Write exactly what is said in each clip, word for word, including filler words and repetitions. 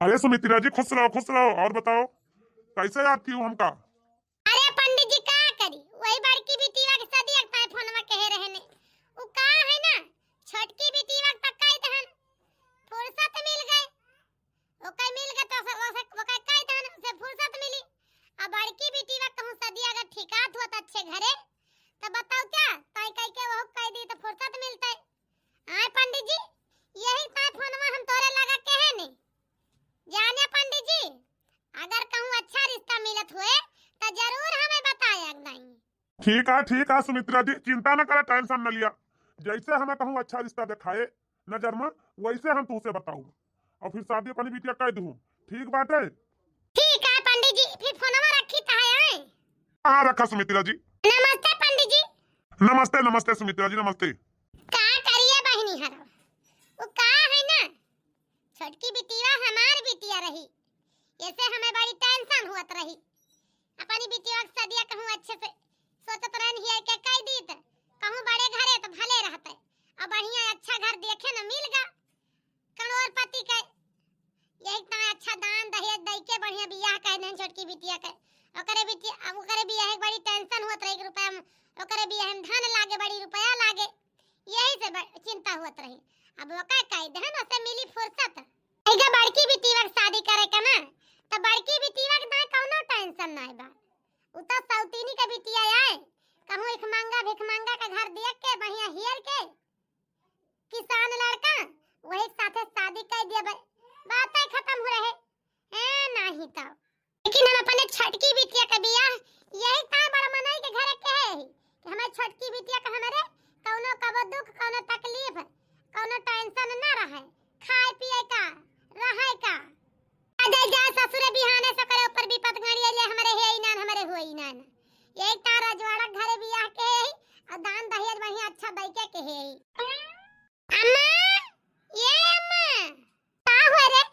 अरे सुमित्रा जी, खुश रहो, खुश रहो। और बताओ, कैसे याद किहू हमका? अरे पंडित जी, का करी, वही बड़की बिटिया के सदिया के ताई फोनवा कहे रहे ने। उ का है ना, छोटकी बिटिया के तक कई दहन फुर्सत मिल गए, ओके मिल गए तो ओसे, ओके कई दहन से फुर्सत मिली। अब बड़की बिटिया कहूँ सदिया अगर ठिकात हुआ तो अच्छे घरे, तो बताओ क्या, ताई कह के वो कह दी तो फुर्सत मिलते। आए पंडित जी, यही ताई फोनवा हम तोरे लगा कहे ने। जाने पंडित जी, अगर कहूँ अच्छा रिश्ता मिलत हुए, तो जरूर हमें बताए अगदाई। ठीक है, ठीक है सुमित्रा जी, चिंता न करा, टेंशन न लिया। जैसे हमें कहूँ अच्छा रिश्ता दिखाए नजर में, वैसे हम तुझसे बताऊ। और फिर शादी अपनी बिटिया कह दूँ, ठीक बाटे? ठीक है पंडित जी, फिर फोनवा रखी ताई, आए? हाँ, रखा सुमित्रा जी। नमस्ते पंडित जी। नमस्ते, नमस्ते सुमित्रा जी, नमस्ते। का करिए बहिनी हरो, वो का है ना, छोटकी बिटिया हमार बिटिया रही, ऐसे हमें बड़ी टेंशन हुअत रही। अपनी बिटिया के सदिया कहूँ अच्छे से सोचत रहन हिया के कह दीत, कहूँ बड़े घरे तो भले रहते, अब बढ़िया अच्छा घर देखे न मिल गा करोड़पति के। यही तना अच्छा दान दहेज दई के बढ़िया बियाह कह देन छोटकी बिटिया के। ओकरे बिटिया, अब ओकरे बियाह के बड़ी टेंशन हुअत रही कि रुपया में, ओकरे बियाह में धन लागे, बड़ी रुपया लागे, यही से ब-, चिंता हुअत रही। अब ओकर कह देन, ओसे मिली फुर्सत। एगो बड़की बिटिया के शादी करे के ना, तो बड़की बिटिया के ना कौनो टेंशन ना बा। उ तो सौतीनी के बिटिया आए, कहूँ इखमंगा भिखमंगा के घर देख के बढ़िया हियर के किसान लड़का, वही के साथे शादी कर दिया, बातें खत्म हो रहे। ए, नहीं तो। लेकिन हम अपने छोटकी बिटिया के बियाह यही ता बड़ा मनई के घरे के है कि हमारे छोटकी बिटिया के हमारे कौनो कबो दुख, कौनो तकलीफ, कौनो टेंशन ना रहे, खाए पिए का, रहे का। आ जाए, जाए ससुरे बिहाने से करे ऊपर विपत घड़ी अइले, हमरे हे इनान, हमरे हो इनान। यही तार रजवाड़ा घरे बियाह के है, और दान दहेज बढ़िया अच्छा दैके के है। अम्मा, ये अम्मा, का हुआ रे?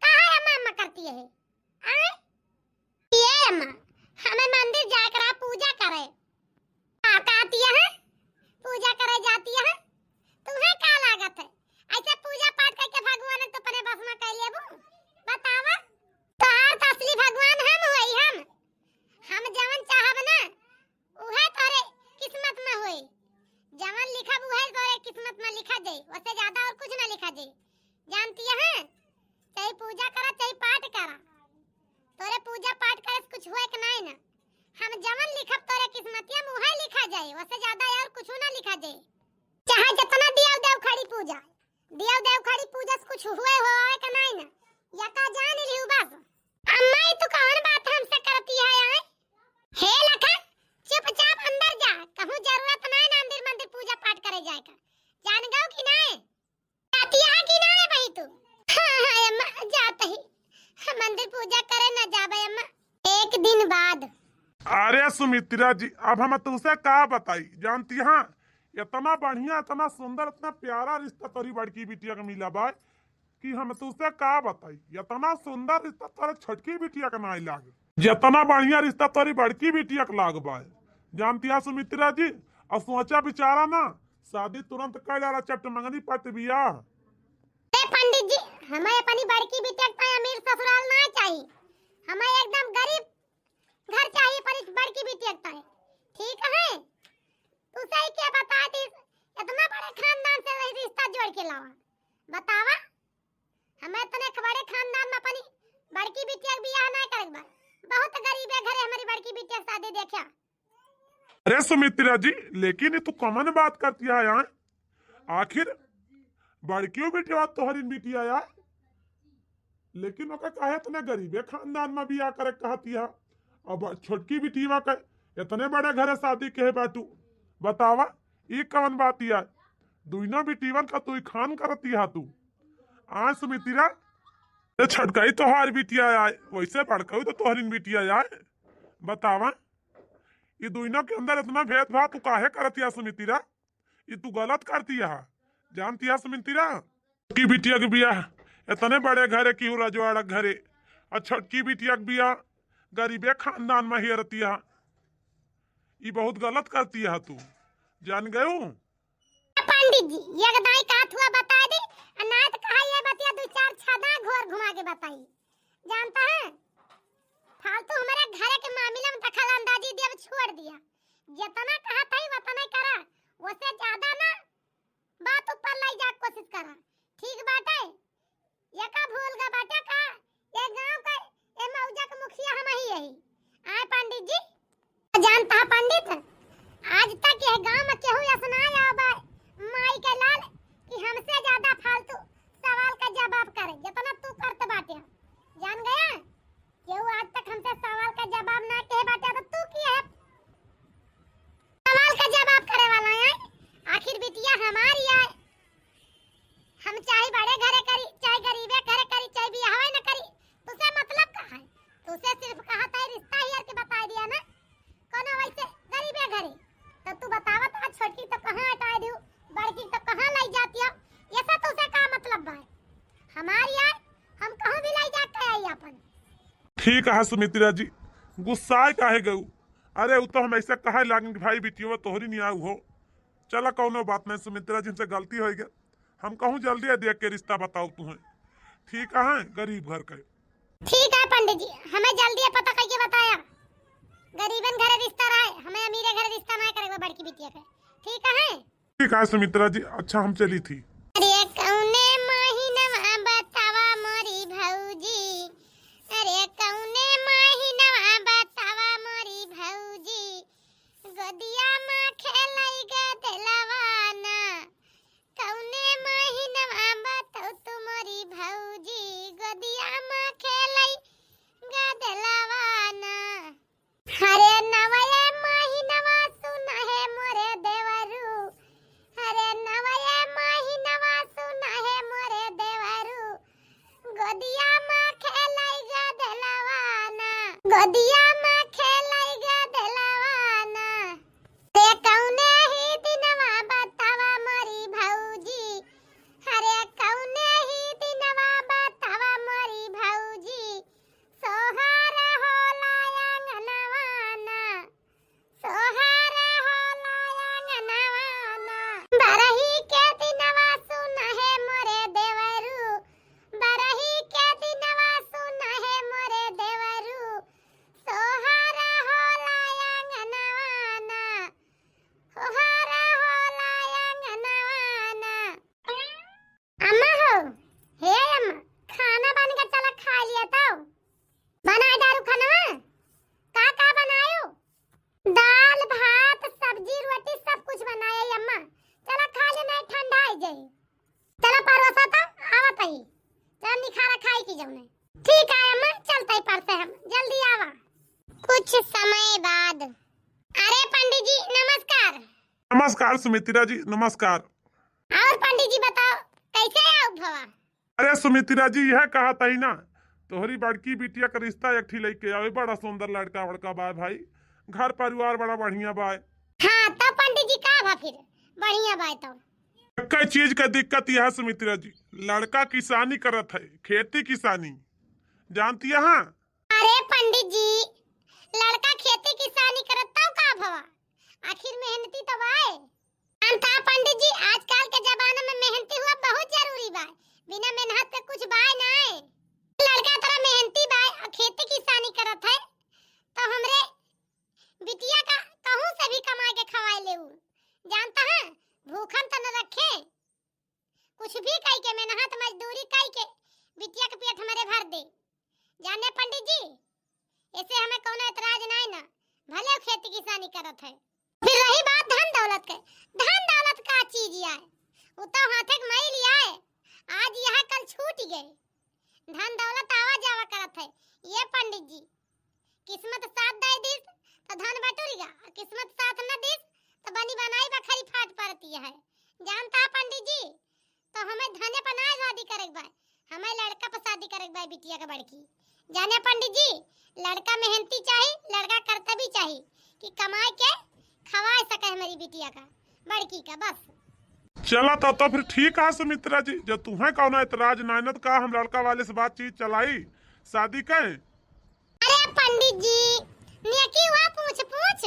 का है अम्मा, अम्मा करती है? आए? ये अम्मा, हमें मंदिर जाए के रहा पूजा करे। का कहती है? पूजा करे जाती है? तुम्हें का लागत है? ऐसे पूजा पाठ करके भगवान के तो अपने बस में कर लेबू? बतावा। तोहार तो असली भगवान हम होई, हम। हम जवन चाहब ना, उहे तोरे किस्मत में होई। जवन लिखब उहे तोरे किस्मत में लिखा जाई, उससे ज्यादा और कुछ ना लिखा जाई। जानती है? चाहे पूजा करा, चाहे पाठ करा, तोरे पूजा पाठ करे से कुछ हुए के नाई ना। हम जवन लिखब तोरे किस्मतिया में उहे लिखा जाए, उससे ज्यादा और कुछ ना लिखा जाए। चाहे जितना दिया देव खड़ी पूजा, दिया देव खड़ी पूजा से कुछ हुए हो आए के नाई ना, या का जान लिहू बस। अम्मा, ई तू कौन बात हमसे करती है आए? हे लखन, चुपचाप अंदर जा, कहूँ जरूरत नाई ना मंदिर मंदिर पूजा पाठ करे जाए का, जान गऊ कि नाई? जाती है कि ना रे भाई तू? हाँ, हाँ, अम्मा, जात ही। हम मंदिर पूजा करे ना जाबे, अम्मा। एक दिन बाद। अरे सुमित्रा जी, अब हम तुझसे का बताई, जानती हाँ, इतना बढ़िया, इतना सुंदर, इतना प्यारा रिश्ता तोरी बड़की बिटिया के मिला बा कि हम तुझसे का बताई, इतना सुंदर रिश्ता तोरे छोटकी बिटिया के नाई लागे, जितना बढ़िया रिश्ता तोरी बड़की बिटिया के लाग बा। जानती है सुमित्रा जी, अब सोचा विचारा ना, शादी तुरंत कर डाला, चट मंगनी पट बियाह। ए पंडित जी, हमें अपनी बड़की बिटिया के ताई अमीर ससुराल ना चाहिए, हमें एकदम गरीब घर चाहिए अपनी बड़की बिटिया के ताई। ठीक है, तू सही के बता दी, इतना बड़े खानदान से वही रिश्ता जोड़ के लावा, बतावा। हमें इतने बड़े खानदान में अपनी बड़की बिटिया के बियाह ना करे के बा, बहुत गरीबे घरे हमारी बड़की बिटिया के शादी देखा। अरे सुमित्रा जी, लेकिन ये तू कमन बात करती है यार? आखिर बड़कियों बिटिया तोहरिन बिटिया यार, लेकिन ओका काहे इतने गरीबे खानदान में बियाह करे कहती है? अब छोटकी बिटिया के इतने बड़े घरे शादी के बाटू, बतावा, ई कौन बात यार? दुइनो बिटियन का तू खान करती है तू। आ सुमित्रा, ये छोटकाई तोहार बिटिया आए, वैसे बड़काऊ तो तोहरिन बिटिया आए। बतावा, ई दुइनो के अंदर इतना भेदभाव तू काहे करतिया सुमित्रा? ई तू गलत करतिया, जानतिया सुमित्रा? की बिटिया के बियाह इतने बड़े घरे की रजवाड़ा घरे, और छोटकी बिटिया के बियाह गरीबे खानदान में हेरतिया। ई बहुत गलत करतिया तू, जान गयू? पंडित जी, एक दाई का थुआ बता दे, आ ना तो कहा ये बतिया दो चार छादा घोर घुमा ठीक है सुमित्रा जी, गुस्साए काहे गऊ? अरे उ तो हम ऐसे कहे लागन कि भाई बिटियो तोहरी नहीं आऊ हो। चला कौनो बात नहीं सुमित्रा जी, हमसे गलती हो गया, हम कहूँ जल्दी देख के रिश्ता बताओ तुम्हें। ठीक है, गरीब घर के। ठीक है पंडित जी, हमें जल्दी पता करके बताया। गरीबन घरे रिश्ता रहे, हमें अमीरे घरे रिश्ता ना करे बड़की बिटिया के। ठीक है। ठीक है सुमित्रा जी, अच्छा हम चली थी। अरे कौने महीनवा बतावा मोरी भौजी, अरे कौने महीनवा बतावा मोरी भौजी, गोदिया में खेलाई गदलवा ना। कौने महीनवा बताओ तू मोरी भौजी, गोदिया में खेलाई गदलवा ना। हरे नवये महीनवा सुना है मोरे देवरू, हरे नवये महीनवा सुना है मोरे देवरू, गोदिया में खेलाई गदलवा ना, गोदिया में खेलाई गदलवा ना। रे कौने ही दिनवा बतावा मोरी भौजी, हरे कौने ही दिनवा बतावा मोरी भौजी, सोहर होला आंगनवा ना, सोहर होला आंगनवा ना। बरही के दिनवा सुना है मोरे देवरू, बरही के दिनवा सुना है मोरे देवरू, सोहर होला आंगनवा ना, सोहर होला आंगनवा ना। अम्मा हो, हे अम्मा, खाना बन के चला खा लिया तो। बनाए डारू खानवा? का का बनायो? दाल, भात, सब्जी, रोटी सब कुछ बनाए अम्मा। चला खा ले, नहीं ठंडा आई जाई। चला परोसा तो आवत ही। चला निखारा खाई की जौने। ठीक है अम्मा, चलते ही परसे हम, जल्दी आवा। कुछ समय बाद। अरे पंडित जी नमस्कार। नमस्कार सुमित्रा जी, नमस्कार। और पंडित जी बताओ, कैसे आओ भवा? अरे सुमित्रा जी, यह कहा तही ना, तोहरी बड़की बिटिया का रिश्ता एक ठी लइके आवे, बड़ा सुंदर लड़का वड़का बाय भाई, घर परिवार बड़ा बढ़िया बाय। हाँ, तब पंडित जी का भा फिर बढ़िया बाय तो? एक चीज का दिक्कत यह है सुमित्रा जी, लड़का किसानी करत है, खेती किसानी, जानती है? अरे पंडित जी, लड़का खेती किसानी करत तब का भवा, आखिर मेहनती तो बाय। जानता पंडित जी, आजकल के जमाना में मेहनती हुआ बहुत जरूरी बा, बिना मेहनत के कुछ बाय नाय। लड़का तोरा मेहनती बाय और खेती किसानी करत है, तो हमरे बिटिया का कहूँ से भी कमाए के खवाए ले उ। जानता है, भूखन त न रखे, कुछ भी कई के मेहनत मजदूरी कई के बिटिया के पेट हमरे भर दे। जाने पंडित जी, ऐसे हमें कौनो एतराज नाय ना, भले खेती किसानी करत है। फिर रही बात धन दौलत के, धन दौलत का चीज आय, उ तो हाथे के मैल आय, आज यहाँ कल छूट गए। धन दौलत आवा जावा करत है। ये पंडित जी, किस्मत साथ दे दिस तो धन बटुर गया, और किस्मत साथ न दिस तो बनी बनाई बखरी फाट पड़ती है। जानता पंडित जी, तो हमें धने पर ना शादी करे के बा, हमें लड़का पर शादी करे के बा बिटिया के बड़की। जाने पंडित जी, लड़का मेहनती चाही, लड़का करतबी चाही कि कमाए के खवाए सके हमारी बिटिया का, बड़की का, बस। चला तो, तो फिर ठीक है सुमित्रा जी, जब तुम्हें कौनो एतराज नाय न, तो का हम लड़का वाले से बातचीत चलाई शादी के? अरे पंडित जी, नेकी हुआ पूछ पूछ,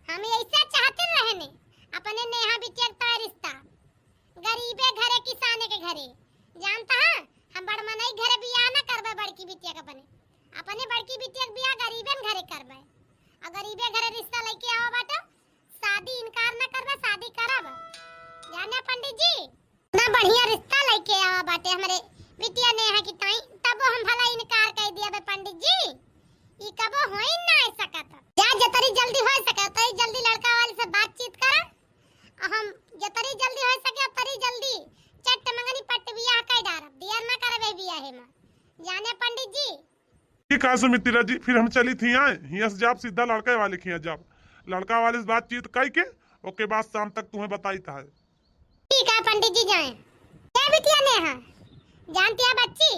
हम ऐसे चाहते रहने अपने नेहा बिटिया का रिश्ता, गरीबे घरे किसाने के घरे। जानता है, हम बड़ मनई घरे बियाह ना करबे बड़की बिटिया के अपने, अपने बड़की बिटिया के बियाह गरीबन घरे करबे, और गरीबे घरे रिश्ता लेके आवा बाटे, शादी इनकार ना करबे, शादी करब। जाने पंडित जी, इतना बढ़िया रिश्ता लेके आवा बाटे हमरे बिटिया नेहा की ताई, तबो हम भला इनकार कर दिया बे पंडित जी, ई कबो होई ना सकत। जा जतरी जल्दी हो सके उतरी जल्दी लड़का वाले से बातचीत करा, और हम जतरी जल्दी हो सके उतरी जल्दी चट्ट मंगनी पट्ट बियाह कर डारब, दिया ना करबे बियाहे में। जाने पंडित जी, ठीक है सुमित्रा जी, फिर हम चली थी आए, हियाँ से जाब सीधा लड़का वाले के हियाँ जाब, लड़का वाले से बातचीत कई के ओके बाद शाम तक तुम्हें बताई था। ठीक है पंडित जी जाए। ए बिटिया नेहा, जानती है बच्ची,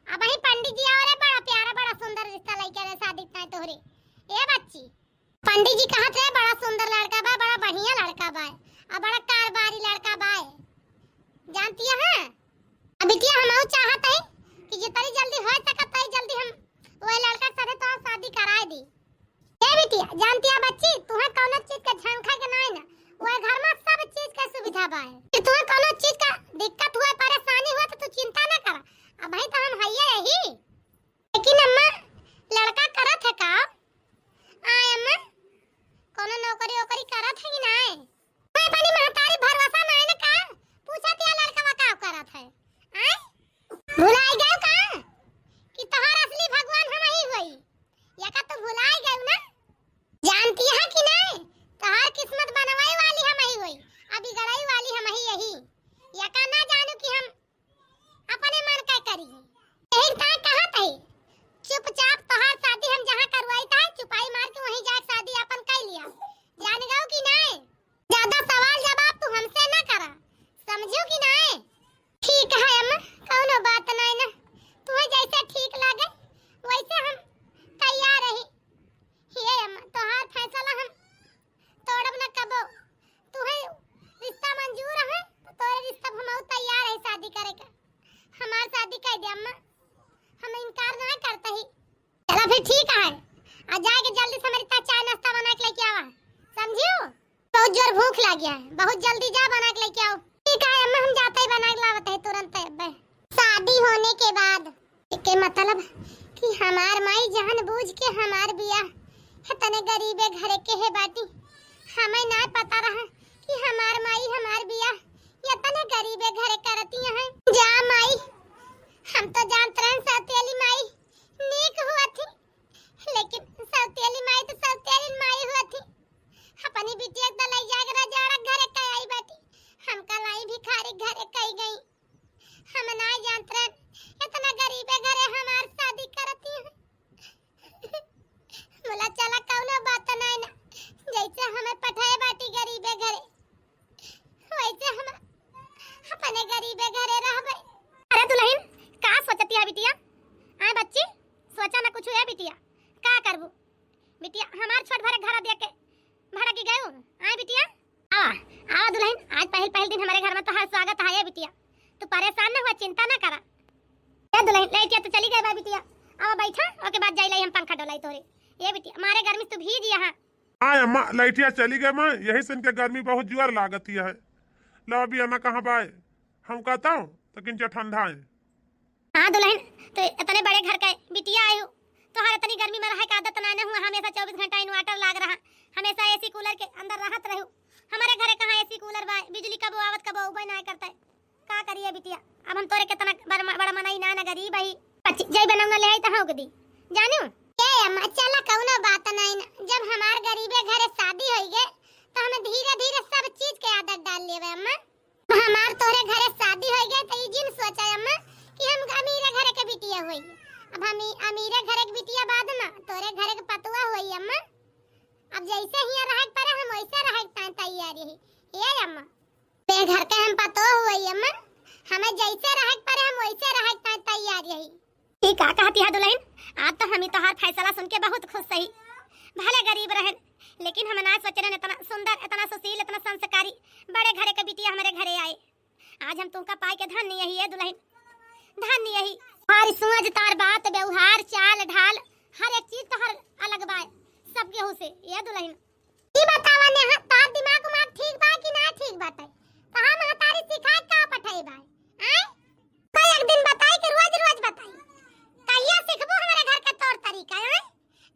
अबही पंडित जी और बड़ा प्यारा बड़ा सुंदर रिश्ता लेके आए शादी ताए तोहरे। ए बच्ची, पंडित जी कहत रहे बड़ा सुंदर लड़का बा, बड़ा बढ़िया लड़का बा, और बड़ा कारोबारी लड़का बा। जानती है, अब बिटिया हम चाहत है कि जितनी जल्दी हो सकत है जल्दी हम वह लड़का के साथे जानती है बच्ची, तुहे कौनो चीज के झंखा के नाई ना, वो घर में सब चीज के सुविधा बा है। कि तुहे कौनो चीज का दिक्कत हुए, परेशानी हुए तो तू चिंता ना करा, अबही तो हम हइये यही। लेकिन अम्मा, लड़का करत है का? आय अम्मा, कौनो नौकरी ओकरी करत है कि नाई? मैं अपनी महतारी भरोसा नाई ना का? पूछत या लड़कवा का करत है? आय? भुलाई गयो का कि तोहार असली भगवान हम ही होई? या का तू भुलाई गयो ना? जानती है कि नाई? तोहार किस्मत बनवाई वाली हम ही होई, अब बिगड़ाई वाली हम ही यही। या का ना जानू कि हम अपने मन का करी। यही ताय कहत है, चुपचाप तोहार शादी हम जहाँ करवाई ताय, चुपाई मार के वहीं जाके शादी अपन कर लिया। जान गयो कि नाई? ज्यादा सवाल जवाब तू हमसे ना करा, समझू कि नाई? ठीक है अम्मा, कौनो बात नाई ना, तुम्हें जैसे ठीक लागे वैसे हम तैयार रही। हे अम्मा, तोहार फैसला हम तोड़ब न कबो। तुहे रिश्ता मंजूर है, तो तोरे रिश्ता हम तैयार है शादी करे के। हमार शादी कर दे अम्मा, हम इनकार ना करते ही। चला फिर ठीक है, आ जाके जल्दी से हमारी ता चाय नाश्ता बना के लेके आवा, समझियो? बहुत जोर भूख लगी है, बहुत जल्दी जा बना के लेके आओ। ठीक है अम्मा, हम जाते ही बना के लावत है तुरंत। अब्बे शादी होने के बाद के मतलब कि हमार माई जानबूझ के हमार बियाह इतने गरीबे घरे के है बाटी। हमें ना पता रहा कि हमार माई हमार बियाह इतने गरीबे घरे करती हैं। जा माई, हम तो जानत रहन सौतेली माई नीक हुआ थी, लेकिन सौतेली माई तो सौतेली माई हुआ थी। अपनी बिटिया के तो लई जाके रजाड़ा घरे कई आई बाटी, हमका लाई भिखारी घरे कई गई। हम ना जानत रहन, इतना गरीबे घरे हमार शादी करती हैं। बोला, "चला, कौनो बात नाई ना, जैसे हमें पठाए बाटी गरीबे घरे, वैसे हम अपने गरीबे घरे रहबे।" अरे दुल्हन, का सोचती है बिटिया? आय बच्ची, सोचा ना कुछ है बिटिया, का करबू? बिटिया, हमार छोट भरे घर देख के भड़क गयो। आय बिटिया, आवा, आवा दुल्हन, आज पहल, पहल दिन हमारे घर में तोहार स्वागत है, ए बिटिया। तू परेशान ना हुआ, चिंता ना करा। ए दुल्हन, लइटिया तो चली गई बा बिटिया। आवा बैठा, ओके बाद जाई लाई हम पंखा डोलाई तोरे। ए बिटिया, मारे गर्मी से तू भीज यहाँ। आय अम्मा, लइटिया चली गई माँ, यही से इनके गर्मी बहुत जोर लागत ही है। लो अभी अम्मा कहाँ बाय? हम कहता हूँ, तो किंचा ठंडा है। हाँ दुल्हन, तो इतने बड़े घर के बिटिया आए हो, तोहार इतनी गर्मी में रहे के आदत ना, ना हुआ, हमेशा चउबीस घंटा inverter लाग रहा, हमेशा AC cooler के अंदर रहत रहू। हमारे घरे कहाँ AC cooler बा, बिजली कबो आवत कबो अउबे ना करता है। का करिए बिटिया, अब हम तोरे कितना बड़, बड़ा मनई ना, ना गरीब ही। बच्ची, जई बनौना ले आई तो हाँक दी, जानू? ए अम्मा, चला कौनो बात नहीं ना, जब हमार गरीबे घरे शादी होई गए तो हमें धीरे धीरे सब चीज के आदत डाल लेवे अम्मा। हमार तोहरे घरे शादी होई गए तो ई जिन सोचा अम्मा कि हम अमीरे घरे के बिटिया होई। अब हम ई अमीरे घरे के बिटिया बाद में तोहरे घरे के पतुआ होई अम्मा। अब जैसे हियाँ रहे के पड़े हम वैसे रहे के ताईं तैयार यही। ए अम्मा, बे घर के हम पतोह होई अम्मा, हमें जैसे रहे के पड़े हम वैसे रहे के ताईं तैयार यही। ई का कहती है दुल्हन? आज तो हम ही तोहार फैसला सुन के बहुत खुश सही। भले गरीब रहन, लेकिन हम ना सोच रहन इतना सुंदर, इतना सुशील, इतना संस्कारी, बड़े घरे के बिटिया हमारे घरे आए। आज हम तुमका पाए के धन्य यही है दुल्हन, धन्य यही। हर सोच, तार बात, व्यवहार, चाल, ढाल, हर एक चीज तोहर अलग बा सब केहू से, ये दुल्हन। ई बतावा नेहा, तोहार दिमाग उमाग ठीक बा कि ना ठीक बाटे? कहाँ महतारी सिखाए का पठाई बा? आय? कोई एक दिन बताई कि रोज रोज बताई? कहिया सीखबू हमारे घर के तौर तरीका, आय?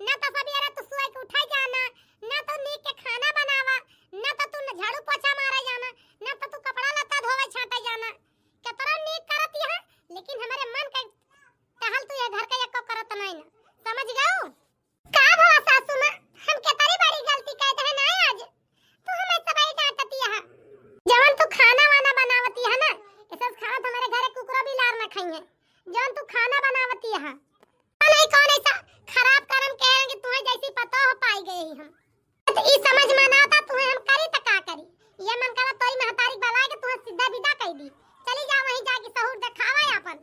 ना तो सबेरे तू सोए के उठे जाना, ना तो नीक के खाना बनावा, ना तो तू झाड़ू पोछा मारे जाना, ना तो तू कपड़ा लत्ता धोवे छाटे जाना। केतना नीक करत यहाँ, लेकिन हमारे मन के टहल तू ये घर के एको करत नहीं ना, समझ गऊ? का भवा सासू माँ, हम केतरी बड़ी गलती कह दे ना आज। तू हमें सबही डांटती है। जवन तू खाना वाना बनावती है ना, ऐसा खाना तो हमारे घरे कुकुरा बिलार ना खाई है। जवन तू खाना बनावती है। पता नहीं कौन ऐसा खराब कर्म कह रहे कि तुम्हें जैसी पतोह पाई गई हम। तो ई समझ में ना आता, तुम्हें हम करी तो का करी? ये मन करा तोरी महतारी बला के तुम्हें सीधा विदा कर दी। चली जा वहीं जाके सहूर दिखावा अपन।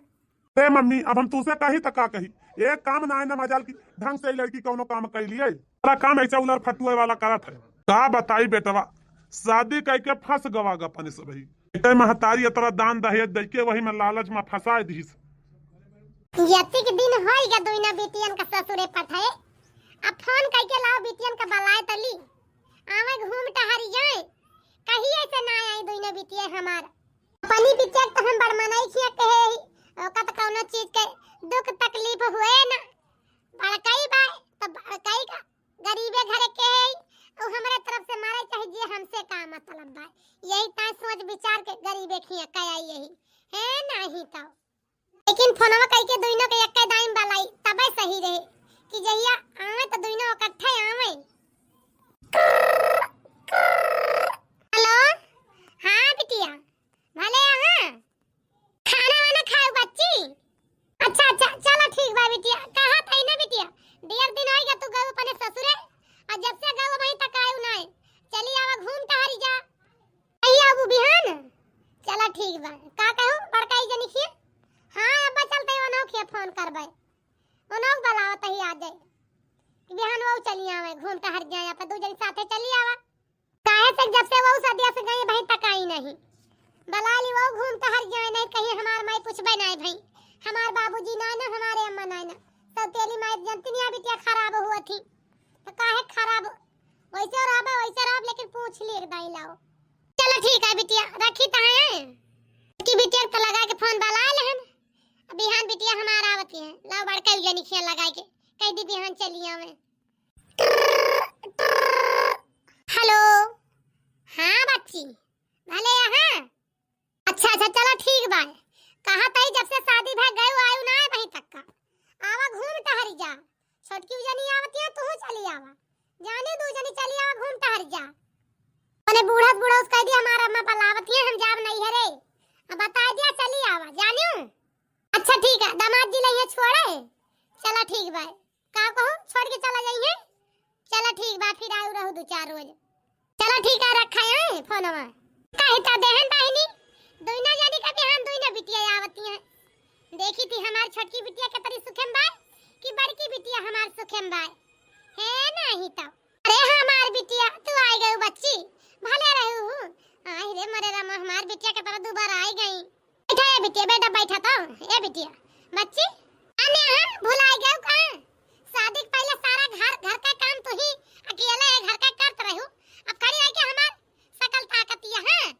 ए मम्मी, अब हम तुसे कही त का कही? एक काम ना है ना मजाल की ढंग से ई लड़की कौनो काम कर लिए। सारा काम ऐसा उलर फटुए वाला करत है। का बताई बेटवा, शादी कह के फंस गवा ग अपने सबही। एके महतारी इतना दान दहेज दे के वही में लालच में फंसा दीस। यतिक दिन होई ग दुइना बेटियन का ससुरे पठाए, अब फोन कइके लाओ बिटियन का बलाए तली, आवे घूम टहरी जाए। कहिए से ना आई दुइनो बिटिया हमार। अपनी बिटिया के तो हम बड़ मनई खिया कहे ही, ओका तो कौनो चीज के दुख तकलीफ हुए ना। बड़कई बा तो बड़कई का गरीबे घरे के है, और हमरे तरफ से मारे चाहे जे हमसे का मतलब बा। यही ताई सोच विचार के गरीबे खिया कया यही है नहीं तो। लेकिन फोनवा कइके दुइनो के एक्के दाई में बलाई तबे सही रहे कि जहिया आवे तो दुइनो इकट्ठे आवे। हेलो, हाँ बिटिया, भले हाँ। खाना वाना खाए बच्ची? अच्छा अच्छा, चलो ठीक बा बिटिया। कहा था ना बिटिया, डेढ़ दिन होइगा तू गऊ अपने ससुरे, और जब से गऊ वहीं तक आयु ना है। चली आवा घूम टहरी जा। कहिया आबू बिहान? चला ठीक बा। का कहू बड़का ई जनी खिया? हाँ अब्बा चलते ओनहु खिया फोन करबे, ओनहु बुलावत ही आ जाए। बिहान वो चली आवे घूम टहर जाए, अपन दू जनी साथे चली आवा। काहे से जब से वो सदिया से गई बहिन तक आई नहीं। बला ली वो घूम टहर जाए, नहीं कहीं हमार माई पूछबे नहीं भाई, हमार बाबूजी ना ना हमारे अम्मा ना ना। सब तेली माई जनती नहीं बिटिया खराब हुआ थी तो काहे खराब, वैसे रहबे वैसे रहब लेकिन पूछ ली एक दाई लाओ। चलो ठीक है बिटिया, रखी तो है कि बिटिया तो लगा के फोन बला लेहन। अब बिहान बिटिया हमार आवती है, लाओ बड़का उजनी खिया लगा के कह दी बिहान चली आवे। हेलो, हाँ बच्ची, भले यहाँ। अच्छा अच्छा चलो ठीक बा। कहा तई जब से शादी भा गए आयु ना है वहीं तक का। आवा घूम टहरी जा। छोटकी उजनी आवती है तू चली आवा। जाने दू जनी चली आवा घूम टहर जा। अपने बूढ़ा बूढ़ा उसका दिया हमारा अम्मा बलावत है हम जाब नहीं है रे। अब बता दिया चली आवा जानियो। अच्छा ठीक है दामाद जी लइहे छोड़े। चला ठीक बा। का कहो छोड़ के चला जाइए। चला ठीक बा फिर आऊ रहू दो चार रोज। चला ठीक है रखा है फोनवा। कही तो देहन बहिनी दुइना जानी का बिहान दुइना बिटिया आवती है। देखी थी हमार छोटकी बिटिया के तरी सुखेम बाय कि बड़की बिटिया हमार सुखेम बाय। है नहीं तो। अरे हमार बिटिया तू आई गयू बच्ची, भले रहू हूँ। आई रे मरे रामा हमार बिटिया के तरह दोबारा आई गई। बैठा ए बिटिया बेटा बैठा तो। ए बिटिया बच्ची अने हाँ भुलाई गयू का? शादी के पहले सारा घर घर का काम तू ही अकेले है घर का करत रहू। अब खड़ी आई के हमार सकल ताकतिया हाँ।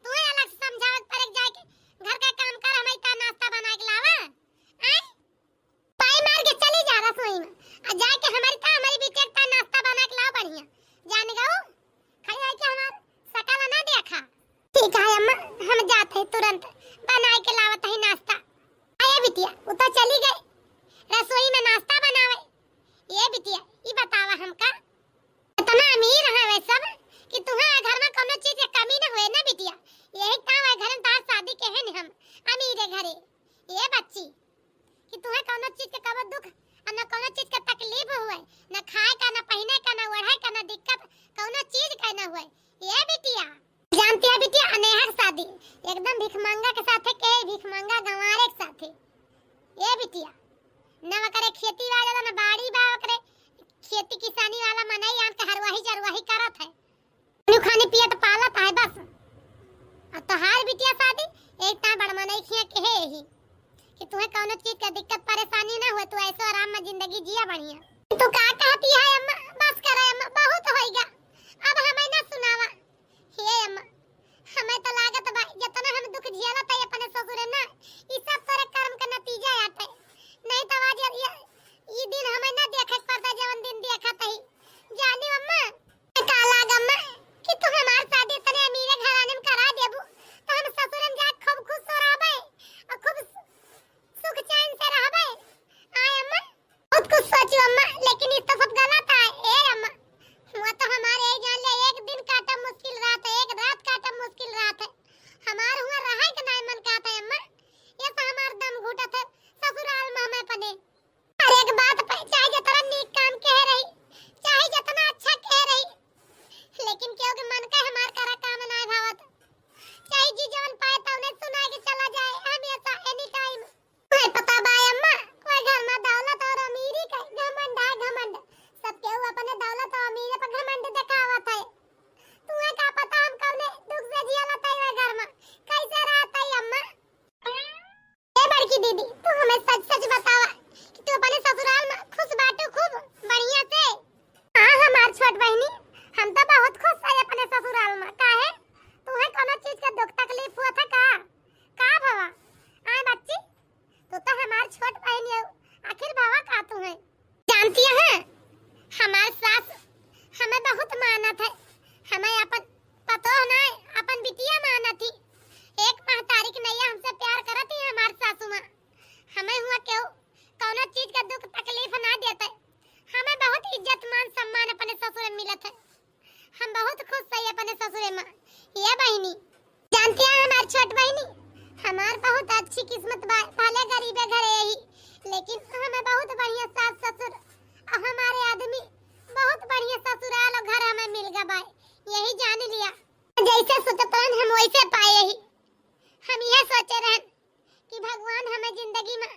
तू ही अलग से समझावत पड़े जाए के घर का काम कर हमें इतना नाश्ता बना के लावा। आई पाई मार के चली जा रसोई में। आ जाए के हमारी ता हमारी बिटिया का नाश्ता बना के लाओ बढ़िया। जान गऊ खड़ी आई के हमार सकल ना देखा। ठीक है अम्मा हम जाते हैं तुरंत बना के लावत है नाश्ता। आए बिटिया वो तो चली गई रसोई में नाश्ता बनावे। ये बिटिया ये बतावा हमका इतना अमीर है वे सब कि तुम्हारे घर में कोनो चीज के कमी न हुए ना बिटिया। यही काम है घर में तार शादी के है न हम अमीर है घरे। ये बच्ची कि तुम्हें कोनो चीज के कबो दुख और न कोनो चीज के तकलीफ हुए, न खाए का, न पहने का, न ओढ़े का, न दिक्कत कोनो चीज का न हुए। ये बिटिया जानती है बिटिया अनेहा के शादी एकदम भिखमंगा के साथे के भिखमंगा गंवारे के साथे। ये बिटिया न ओकरे खेती वाला न बाड़ी बा ओकरे खेती किसानी वाला मनई आन के हरवाही चरवाही करत है। नु खानी पियत पालत है बस। आ तोहार बिटिया शादी एक ता बड़ मनई खिया के है यही कि तुम्हें कौनो चीज का दिक्कत परेशानी ना हुए, तू ऐसो आराम में जिंदगी जिया बढ़िया। तू का कहती है अम्मा? बस करे अम्मा, बहुत होइगा, अब हमें ना सुनावा। हे अम्मा, हमें तो लागत बा जितना हम दुख झेलत है अपने ससुरे ना, ई सब तोरे कर्म का नतीजा आटे। नहीं तो आज ये, ये, ई दिन हमें ना देखे के पड़ता जवन दिन देखत है। जानी अम्मा, का लाग अम्मा कि तू हमार शादी इतने अमीरे घराने में करा देबू तो हम ससुरे में जाके खूब खुश हो रहबे और खूब सुख चैन से रहबे। आय अम्मा, बहुत कुछ सोचू अम्मा, लेकिन ई तो सब गलत है। ए अम्मा, हुआ तो हमारे एक जान ले एक दिन काटा मुश्किल रात है, एक रात काटा मुश्किल रात है। हमार हुआ रहे के नाय मन कहत है अम्मा, ये तो हमार दम घुटत है ससुराल में हमें पने। हर एक बात पे चाहे जितना नीक काम कह रही, चाहे जितना अच्छा कह रही, लेकिन केहू के मन का हमार करा काम नाय भावत। चाहे जी जवन पाए तवने सुना के चला जाए हमेशा एनी टाइम। तुम्हें पता बा अम्मा, कोई घर में दौलत और अमीरी का घमंड है, घमंड। सब केहू अपने दौलत और अमीरी पर घमंड दिखावत है। तुम्हें का पता हम कौने दुख से जियलत है वह घर में, कैसे रहत है अम्मा? ए बड़की दीदी, तू हमें सच सच बतावा कि तू अपने ससुराल में खुश बाटू खूब? बढ़िया से। हाँ, हमार छोट बहिनी, हम तो बहुत खुश है अपने ससुराल में। काहे? तुहे कोनो चीज के दुख तकलीफ हुआ था का? का भवा? आए बच्ची, तू तो हमार छोट बहिनी हो, आखिर भवा का तुहे? जानती है, हमार सास हमें बहुत मानत है, हमें अपन पतोह ना, अपन बिटिया मानत ही। एक महतारी के नैया हमसे प्यार करत ही हमार सासू माँ। हमें हुआ केहू कौनो चीज का दुख तकलीफ ना देते। हमें बहुत इज्जत मान सम्मान अपने ससुर में मिलत है। हम बहुत खुश है अपने ससुरे में। ये बहिनी, जानती है हमार छोट बहिनी, हमार बहुत अच्छी किस्मत बा, भले गरीबे घरे यही, लेकिन हमें बहुत बढ़िया सास ससुर और हमारे आदमी बहुत बढ़िया ससुराल और घर हमें मिल गा बा। यही जान लिया, जैसे सोचत रहन हम वैसे पाए ही। हम यह सोचे रहन कि भगवान हमें जिंदगी में,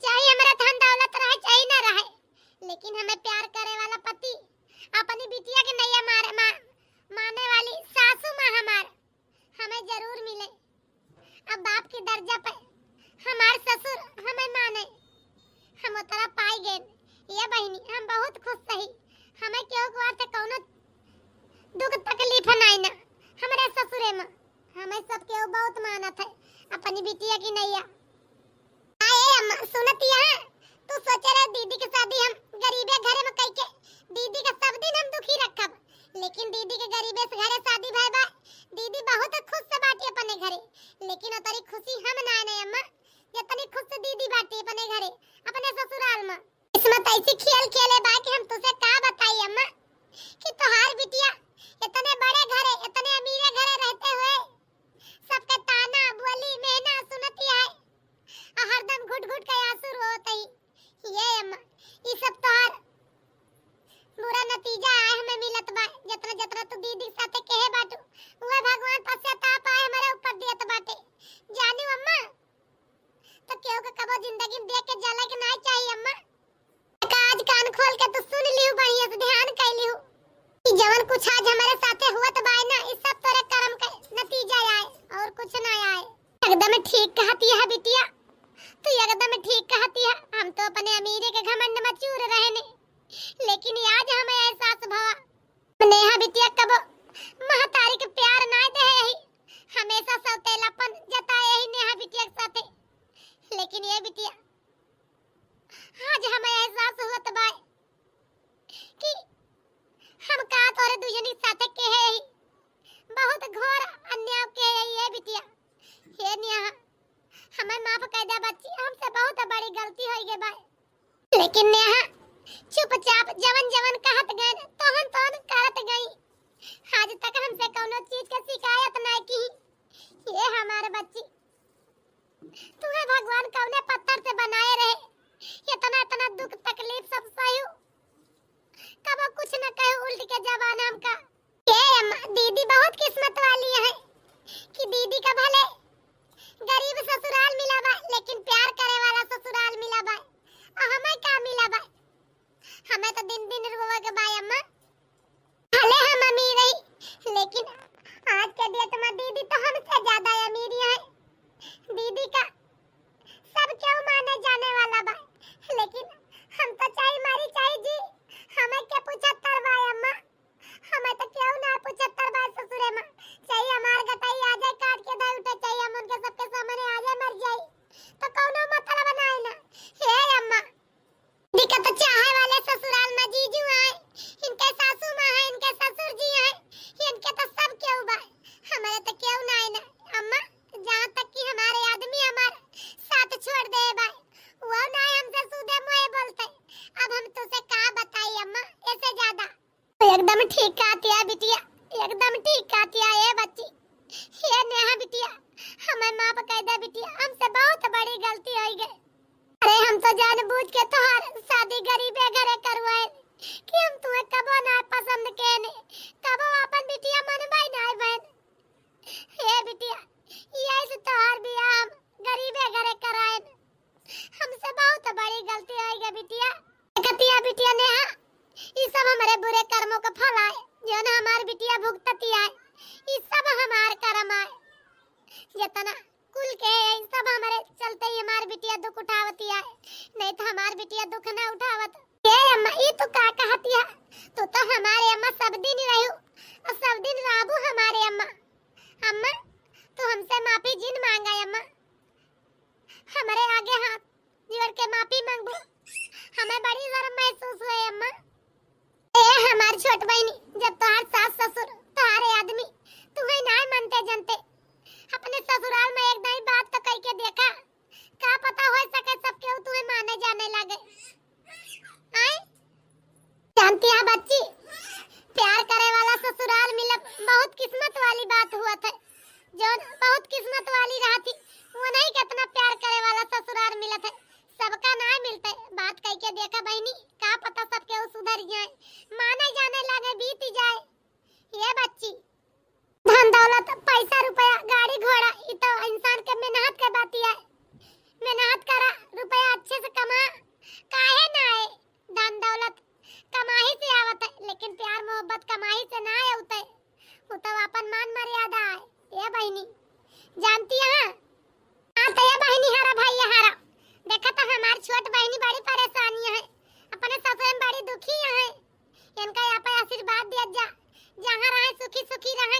चाहे हमरा धन दौलत रहे चाहे ना रहे, लेकिन हमें प्यार करे वाला पति, अपनी बिटिया के नैया मारे मा, माने वाली सासू माँ हमार हमें जरूर मिले। अब बाप के दर्जा पे हमार ससुर हमें माने, हम उतरा पाई गए। ये बहिनी, हम बहुत खुश सही, हमें केहू के वास्ते कौनो दुख तकलीफ नहीं ना। हमरे ससुरे में हमें सब केहू बहुत मानत है, अपनी बिटिया की नैया। आए अम्मा, सुनत यहाँ तू सोचे रहे दीदी के शादी हम गरीबे घरे में कई के दीदी का सब दिन हम दुखी रखब, लेकिन दीदी के गरीबे से घरे शादी भय बा। दीदी बहुत खुश से बाटी अपने घरे, लेकिन उतरी खुशी हम ना नहीं अम्मा, जितनी खुश से दीदी बाटी अपने घरे, अपने ससुराल में। किस्मत ऐसी खेल खेले बा कि हम तुसे का बताई अम्मा, कि तोहार बिटिया इतने बड़े घरे, इतने अमीरे घरे रहते हुए सबके ताना, बोली, मेहना सुनती है, आ हरदम घुट घुट के आंसू रोत ही। ये अम्मा, ई सब तोहार बुरा नतीजा आए हमें मिलत बा। जतना जतना तू दीदी के साथे कहे बाटू, उहे भगवान पश्चाताप आए हमारे ऊपर दियत बाटे। जानू अम्मा, तो केहू के कबो जिंदगी में देख के जले के नाई चाहिए अम्मा। का आज कान खोल के तू सुन लिहू, बढ़िया से ध्यान कर लिहू कि जवन कुछ आज हमारे साथे हुआ तो बाय ना, इस सब तोरे कर्म के नतीजा आए और कुछ ना आए। एकदम ठीक कहती है बिटिया, तू एकदम ठीक कहती है। हम तो अपने अमीरी के घमंड में चूर रहे ने, लेकिन आज हमें एहसास भवा। नेहा बिटिया कबो महतारी के प्यार ना दे ही, हमेशा सौतेलापन जताए ही नेहा बिटिया के साथे। लेकिन ये बिटिया, आज हमें एहसास होत बा कि हम का तोरे दुजनी के साथे केहे ही, बहुत घोर अन्याय केहे ही ये बिटिया। हे नेहा, हमें माफ कर दे बच्ची, हमसे बहुत बड़ी गलती हो गई बा। लेकिन नेहा चुपचाप जवन जवन कहत गए तोहन तोहन करत गई। आज तक हमसे कौनो चीज के शिकायत ना की। ये हमारे बच्ची, तुम्हें भगवान कौने पत्थर से बनाए रहे, इतना इतना दुख तकलीफ सब सहू, कबो कुछ न कहे उल्ट के जबान हमका। ए अम्मा, दीदी बहुत किस्मत वाली है कि दीदी का भले गरीब ससुराल मिला बा, लेकिन प्यार करे वाला ससुराल मिला बा। और हमें का मिला बा? हमें तो दिन दिन रोवे के बा अम्मा। भले हम अमीर रही, लेकिन आज के डेट में दीदी तो हमसे ज्यादा अमीर है। दीदी का सब क्यों माने जाने वाला बा, लेकिन हम तो चाहे मरी चाहे जी, हमें के पूछत बा अम्मा? हमें तो केहू ना पूछत बा ससुरे माँ। चाहे हमार गटाई आ जाए काट के दाई उठे, चाहे हम उनके सबके सामने आ जाए मर जाए, तो कौनो मतलब ना है ना। हे अम्मा, दीदी का तो चाहे वाले ससुराल में जीजू आए, इनके सासू माँ है, इनके ससुर जी आए, इनके तो सब केहू बा। हमारे तो केहू ना है ना अम्मा। जहाँ तक कि हमारे आदमी हमार साथ छोड़ दे बा, वो ना हमसे सूधे मुँहे बोलते। अब हम तुझसे का बताई अम्मा, ऐसे ज्यादा एकदम ठीक कहतिया बिटिया, एकदम ठीक कहतिया ए बच्ची। हे नेहा बिटिया, हमें माफ कर दे बिटिया, हमसे बहुत बड़ी गलती हो गई। अरे हम तो जानबूझ के तोहार शादी गरीबे घरे करवाए कि हम तुम्हें कबो ना पसंद केने, कबो अपन बिटिया मनवाई ना बहन। हे बिटिया, यही से तोहार बियाह हम गरीबे घरे कराए। हमसे बहुत बड़ी गलती हो गई बिटिया। कतिया बिटिया नेहा, ई सब हमारे बुरे कर्मों का फल आए, जौन हमार बिटिया भुगतती आए, ई सब हमार कर्म आए। जितना कुल के है, ई सब हमारे चलते ही हमार बिटिया दुख उठावती आए, नहीं तो हमार बिटिया दुख ना उठावत। ए अम्मा, कहाँ रहे, सुखी सुखी रहे।